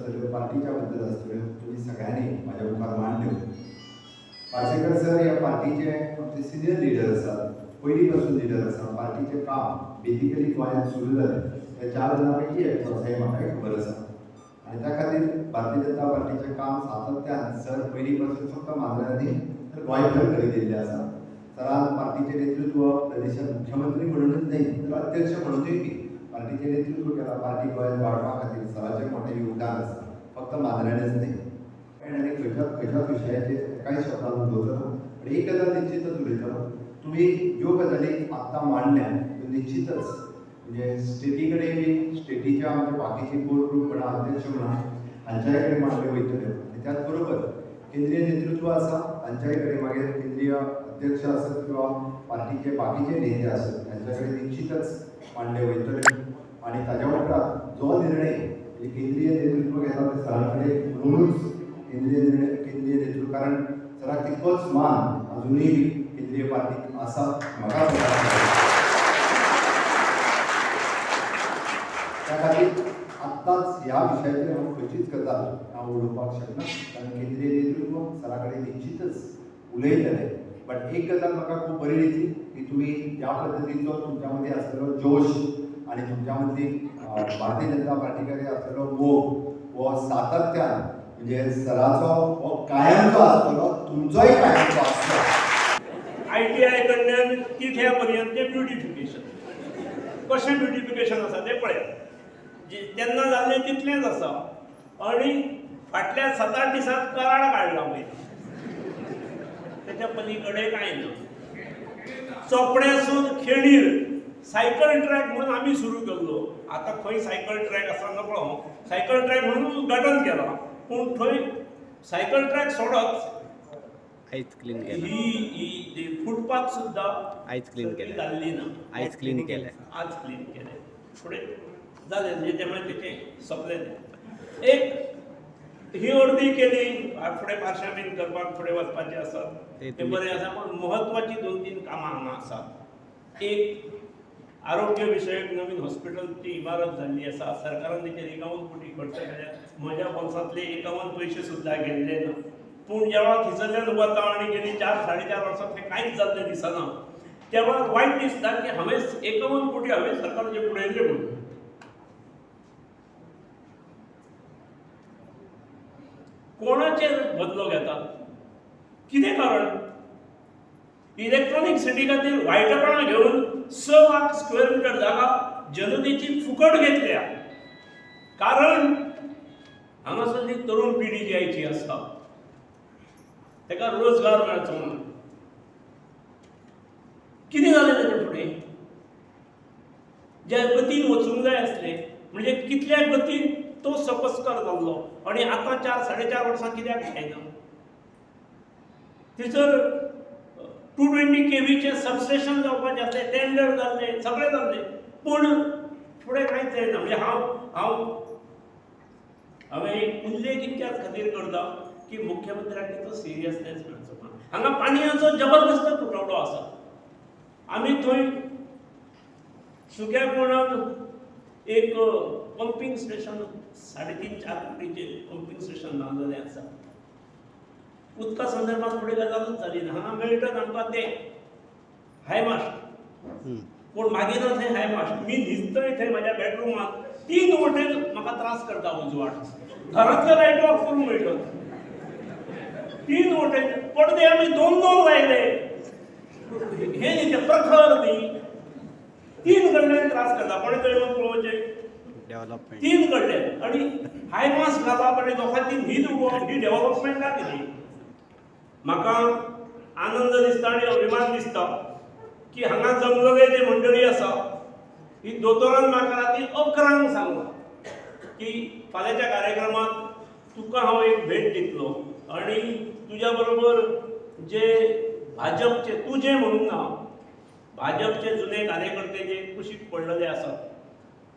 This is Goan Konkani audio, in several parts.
आसतल्यो, पार्टीच्या बद्दल आसतल्यो, तुमी सगळ्यांनी म्हाज्या मुखार मांडल्यो. पार्सेकर सर ह्या पार्टीचे आमचे सिनियर लिडर आसात, पयलीं पासून लिडर आसा. पार्टीचें काम बेजिकली गोंयांत सुरू जालें त्या 4 जाणां पैकी एकटो आसा हें म्हाकाय खबर आसा. आनी त्या खातीर भारतीय जनता पार्टीचें काम सातत्यान सर पयलीं पासून फक्त मांद्र्यां न्ही तर गोंयभर करीत येयल्लें आसा. सरान पार्टीचें नेतृत्व प्रदेशात मुख्यमंत्री म्हणूनच न्ही तर अध्यक्ष म्हणूनय बी पार्टीचें नेतृत्व केलां. पार्टी गोंयांत वाडपा खातीर सराचें मोठें योगदान आसा, फक्त मांद्र्यांनीच न्ही. आनी खंयच्याच विशयाचेर एकाय शब्दान उलोवचो ना, पण एक गजाल निश्चितच उलयतलो. तुमी ज्यो गजाली आत्तां मांडल्या त्यो निश्चितच म्हणजे स्टेटी कडेन बी, स्टेटीच्या आमच्या बाकीचे कोर ग्रूप म्हणा, अध्यक्ष म्हणा, हांच्याय कडेन मांडल्यो वयतल्यो. आनी त्याच बरोबर केंद्रीय नेतृत्व आसा तांच्याय कडेन, मागीर केंद्रीय अध्यक्ष आसत किंवा पार्टीचे बाकीचे नेते आसत तांच्या कडेन निश्चितच मांडले वयतल्यो. आनी ताज्या उपरांत जो निर्णय म्हणजे केंद्रीय नेतृत्व घेता ते सरां कडेन उलोवनूच केंद्रीय निर्णय, केंद्रीय नेतृत्व, कारण सराक तितकोच मान अजुनूय बी केंद्रीय पार्टीक आसा म्हाका त्या खातीर आत्ताच ह्या विशयाचेर हांव खंयचीच गजाल हांव उलोवपाक शकना, कारण केंद्रीय नेतृत्व सरा कडेन निश्चितच उलयतलें. बट एक गजाल म्हाका खूब बरी दिसली की तुमी ज्या पद्दतीचो तुमच्या मदीं आसलेलो जोश आनी तुमच्या मदली भारतीय जनता पार्टी कडेन आसलेलो मोग हो सातत्यान म्हणजे सराचो हो कायमचो आसतलो, तुमचोय कायमचो आसतलो. ITI कडल्यान तिठ्या पर्यंत ब्युटिफिकेशन, कशें ब्युटिफिकेशन आसा तें पळयात. तेन्ना जाल्लें तितलेंच आसा. आनी फाटल्या 7-8 दिसांत कराड काडला वयर, तेच्या पलीकडे कांय ना. चोपड्यासून खेणीर सायकल ट्रॅक म्हणून आमी सुरू केल्लो. आतां खंय सायकल ट्रॅक आसा नकळो, सायकल ट्रॅक म्हणून उद्घाटन केलां, पूण थंय सायकल ट्रॅक सोडत आयज क्लीन केला, ही फुटपाथ सुद्दां आयज क्लीन केलें, जाल्ली ना, आयज क्लीन केलें, आज क्लीन केलें, फुडें जालें म्हणजे तें म्हळ्यार तेचें सोंपलें. एक ही अर्दी केली, फुडें पार्शां बीन करपाक फुडें वचपाचें आसा तें बरें आसा. पूण म्हत्वाचीं 2-3 कामां हांगा आसात. एक आरोग्य विशयक नवीन हॉस्पिटलची इमारत जाल्ली आसा, सरकारान तेचेर 51 कोटी खर्च केल्या. म्हज्या बोल्सांतले 51 पयशे सुद्दां गेल्ले ना. पूण जेवा थंयसरल्यान वता आनी गेली 4-4.5 वर्सां थंय कांयच जाल्लें दिसना, तेव्हा वायट दिसता की हांवें 51 कोटी हांवें सरकाराचे बुडयल्ले म्हणून. कोणाचेर बदलो घेतात, कितें कारण? इलेक्ट्रॉनीक सिटी खातीर वायटपणां घेवन 6 लाख स्क्वेअर मिटर जागा जनतेची फुकट घेतल्या. कारण हांगासरली तरुण पिढी जी आयची आसा ताका रोजगार मेळचो म्हणून. कितें जालें ताचे फुडें? ज्या गतीन वचूंक जाय आसलें म्हणजे कितल्या गतीन तो सपस्कार जाल्लो, आनी आतां 4-4.5 वर्सां कित्याक जायना? थंयसर 220 kVचें सबस्टेशन जावपाचें आसलें, टेंडर जाल्लें, सगळें जाल्लें, पूण फुडें कांयच जायना. म्हणजे हांवें उल्लेख इतक्याच खातीर करता की मुख्यमंत्र्याक तेचो सिरियसनेस मेळचो ना. हांगा पाणयाचो जबरदस्त तुटवडो आसा. आमी थंय सुक्यापणान एक पंपींग स्टेशन 3.5-4 कोटीचें पंपींग स्टेशन बांदलेलें आसा. उदका संदर्भात फुडें गजालूच जाली ना. हांगा मेळटात आमकां ते हायमास्ट, पूण मागीर थंय हायमास्ट मी न्हिजतय थंय म्हाज्या बेडरुमांत 3 वटेन म्हाका त्रास करता उजवाड, घरांतले लायट ऑफ करूंक मेळटात. 3 वटेन पडदे आमी 2-2 लायले, हे न्ही ते प्रखर न्ही, 3 कडल्यान त्रास करता. कोणें तरी येवन पळोवचें डेव्हलपमेंट 3 कडल्यान, आनी हायमास्ट घालप आनी लोकांची न्हीद उडोवप ही डेव्हलपमेंटा कितें? म्हाका आनंद दिसता आनी अभिमान दिसता की हांगा जमलेले जे मंडळी आसा ही दोतोरान म्हाका राती 11 सांगलां की फाल्यांच्या कार्यक्रमांत तुका हांव एक भेट दितलो आनी तुज्या बरोबर जे भाजपचे, तुजें म्हणून ना, भाजपचे जुने कार्यकर्ते जे कुशीक पडलेले आसात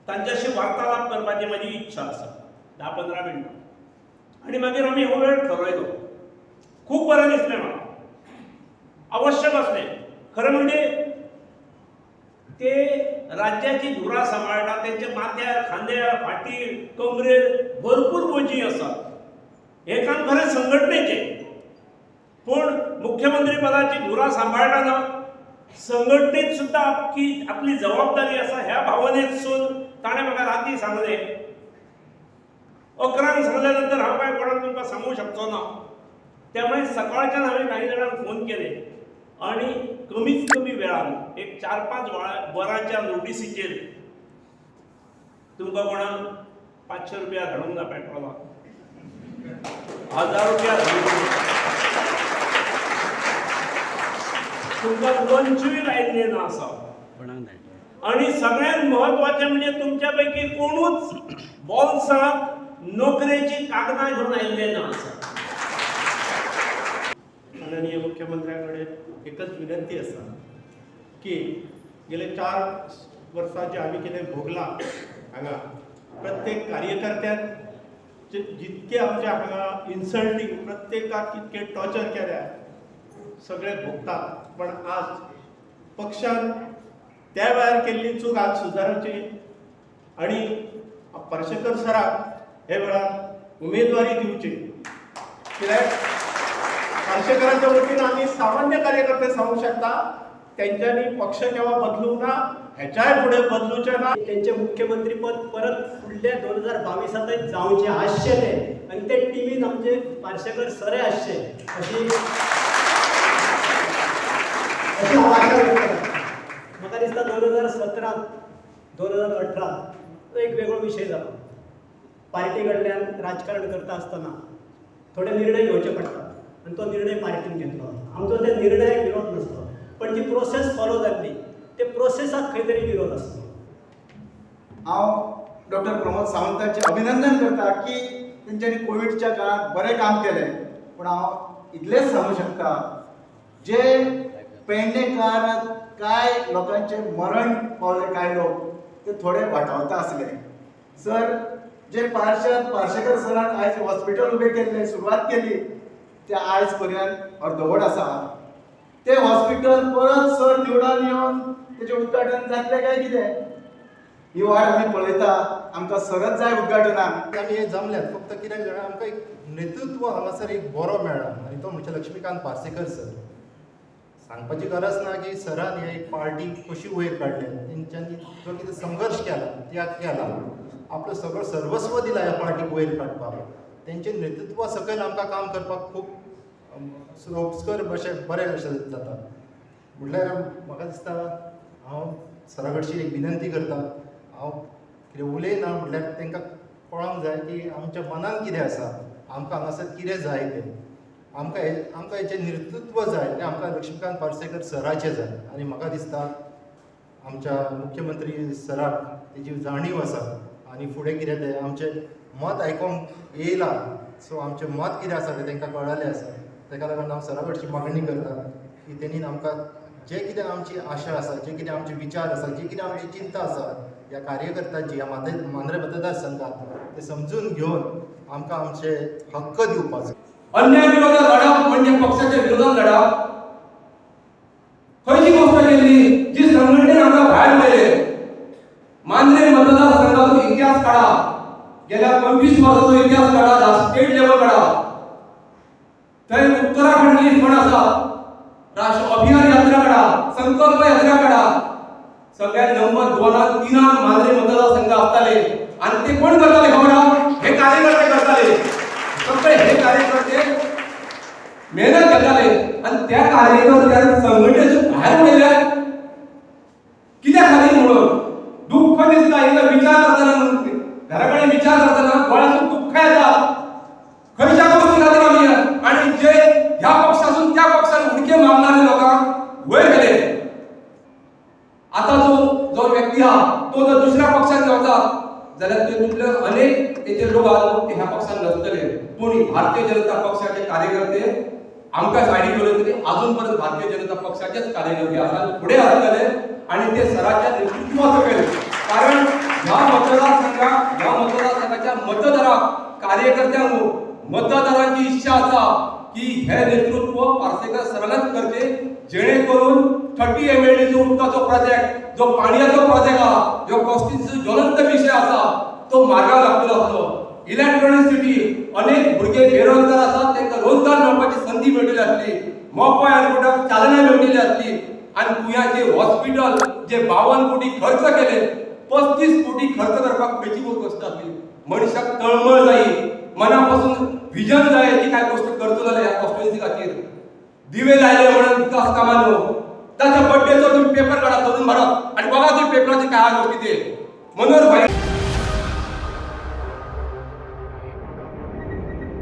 तांच्याशी वार्तालाप करपाची म्हाजी इच्छा आसा, 10-15 मिनटां. आनी मागीर आमी हो वेळ ठरयलो. खूब बरें दिसलें म्हाका, आवश्यक आसलें. खरें म्हणजे ते राज्याची धुरा सांबाळटा, तेंच्या माथ्यार, खांद्यार, फाटीर, कमरेर भरपूर बोजी घेवची आसात. हें काम खरें संघटनेचें, पूण मुख्यमंत्री पदाची धुरा सांबाळटना संघटनेत सुद्दां आपली जबाबदारी आसा ह्या भावनेतसून ताणें म्हाका राती सांगलें. 11 सांगल्या नंतर हांव कांय कोणाक तुमकां सांगूंक शकचो ना, त्यामुळे सकाळच्यान हांवें काही जाणांक फोन केले आनी कमीत कमी वेळान एक 4-5 वरांच्या नोटीसीचेर तुमकां कोणाक 500 रुपया धाडूंक ना पेट्रोलाक, 1000 रुपया धाडूंक ना, तुमकां लंचूय लायिल्लें ना आसा. आनी सगळ्यांत म्हत्वाचें म्हणजे तुमच्या पैकी कोणूच बोल्सांत नोकरेची कागदां घेवन आयिल्ले ना आसा. माननीय मुख्यमंत्र्यां कडेन एकच विनंती आसा की गेले 4 वर्सां जे आमी कितें भोगलां हांगा, प्रत्येक कार्यकर्त्यान जितके आमच्या हांगा इन्सल्टींग, प्रत्येकाक कितके टॉर्चर केल्या, सगळे भोगतात. पण आज पक्षान त्या वेळार केल्ली चूक आज सुदारची आनी पार्सेकर सराक हे वेळार उमेदवारी दिवची. कित्याक पार्सेकरांच्या वतीन आमी सामान्य कार्यकर्ते सांगूंक शकता तेंच्यांनी पक्ष केव्हा बदलूंक ना, हेच्याय फुडें बदलूचें ना. तेंचें मुख्यमंत्रीपद परत फुडल्या 2022 जावचें आसचें तें, आनी ते टिमीन आमचे पार्सेकर सरे आसचे अशी अशी हांव आशा व्यक्त करता. म्हाका दिसता 2017 2018 तो एक वेगळो विशय जालो. पार्टी कडल्यान राजकारण करता आसतना थोडे निर्णय घेवचे पडटात आनी तो निर्णय पार्टीन घेतलो. आमचो त्या निर्णयाक विरोध नासलो, पण जी प्रोसेस फॉलो जाल्ली ते प्रोसेसाक खंय तरी विरोध आसलो. हांव डॉक्टर प्रमोद सावंताचें अभिनंदन करता की तेंच्यांनी कोविडच्या काळांत बरें काम केलें. पूण हांव इतलेंच सांगूं शकता, जे पेडणेकार कांय लोकांचें मरण पावले, कांय लोक ते थोडे वाटावता आसले. सर, जे पार्सेकर सरान आयज हॉस्पिटल उबें केल्लें, सुरवात केली, ते आयज पर्यंत अर्दवट आसा. ते हॉस्पिटल परत सर निवडून येवन तेजें उद्घाटन जातलें काय कितें, ही वाट आमी पळयता. आमकां सरच जाय उद्घाटनाक. आमी हे जमल्यात फक्त कित्याक जाणा, आमकां एक नेतृत्व हांगासर एक बरो मेळ्ळा आनी तो म्हणजे लक्ष्मीकांत पार्सेकर सर. सांगपाची गरज ना की सरान ही एक पार्टी कशी वयर काडल्या, तेंच्यांनी जो कितें संघर्श केला, त्याग केला, आपलो सगळो सर्वस्व दिला ह्या पार्टीक वयर काडपाक. तेंचे नेतृत्वा सकयल आमकां काम करपाक खूब सोपस्कर अशें बरें अशें जाता. म्हटल्यार म्हाका दिसता हांव सरा कडशी एक विनंती करता, हांव कितें उलयना म्हटल्यार तांकां कळोंक जाय की आमच्या मनान कितें आसा, आमकां हांगासर कितें जाय तें, आमकां आमकां हेचें नेतृत्व जाय तें आमकां लक्ष्मीकांत पार्सेकर सराचें जाय. आनी म्हाका दिसता आमच्या मुख्यमंत्री सराक तेजी जाणीव आसा आनी फुडें कितें तें आमचें मत आयकोंक येयलां, सो आमचें मत कितें आसा तें तांकां कळ्ळें आसा. ताका लागून हांव सरा कडची मागणी करता की तेणी आमकां जे कितें आमची आशा आसा, जे कितें आमचे विचार आसा, जी कितें आमची चिंता आसा ह्या कार्यकर्त्यांची, ह्या मांद्रे मतदारसंघात, ते समजून घेवन आमकां आमचे हक्क दिवपाचो. अन्याय विरोधात लढप म्हणजे पक्षाच्या विरोधात लढप. खंयची गोष्ट केल्ली जी संघटनेन आमकां भायर उडयले. मांद्रे मतदारसंघाचो इतिहास काढा, गेल्या 25 वर्साचो इतिहास काढा, स्टेट लेवल काढा. थंय उत्तराखंडली फंड आसा, राष्ट्र अभियान यात्रा काढा, संकल्प यात्रा काढा, सगळ्यात नंबर 2 3 मांद्रे मतदारसंघ आसताले. आनी ते कोण करताले खबर आहा? हे कार्यकर्ते करताले. सगळे हे कार्यकर्ते मेहनत घेताले आनी त्या कार्यकर्त्यान संघटनेसून भायर उडयल्यात कित्या खातीर म्हणून दुःख दिसता. एकदा विचार करतना, घरा कडेन विचार करतना गोळ्यासून दुःख येता खंयच्या गोष्टी खातीर आमी. आनी जे ह्या पक्षासून त्या पक्षान उडके मारणारे लोकांक वयर गेले. आतां जो व्यक्ती आहा तो जर दुसऱ्या पक्षान वता जाल्यार तितूंतले अनेक तेचे लोक आहा ते ह्या पक्षान नसतले. पूण भारतीय जनता पक्षाचे कार्यकर्ते आमकां सायडी करून तरी अजून परत भारतीय जनता पक्षाचेच कार्यकर्ते आसा, फुडें आसतले आनी ते सराच्या नेतृत्वा सकयल. कारण ह्या मतदारसंघाच्या मतदाराक, कार्यकर्त्यांक, मतदारांची इच्छा आसा की हे नेतृत्व पार्सेकर सरानच करचे, जेणे करून 30 MLD जो उदकाचो प्रोजेक्ट, जो पाणयाचो प्रोजेक्ट आहा, जो कॉन्स्टिट्युन्सी ज्वलंत विशय आसा तो मार्गाक लागतलो आसलो. इलेक्ट्रॉनिक सिटी अनेक भुरगे बेरोजगार आसात, तांकां रोजगार मेळपाची संदी मेळटली आसली. मोपा एअरपोर्टाक चालना मेळटली आसली. आनी कुयाचे हॉस्पिटल जे 52 कोटी खर्च केले, 35 कोटी खर्च करपाक खंयची गोश्ट आसली? मनशाक तळमळ जायी, मना पासून विजन जाय की काय गोश्ट करतलो जाल्यार ह्या कॉन्स्टिट्युएन्सी खातीर. दिवे लायले म्हणून विकास कामां न्हू. ताच्या बड्डेचो तुम्ही पेपर काढा, तरुण भारत, आणि बघा तुम्ही पेपराचे काय गोष्टी ते. मनोहर भाई.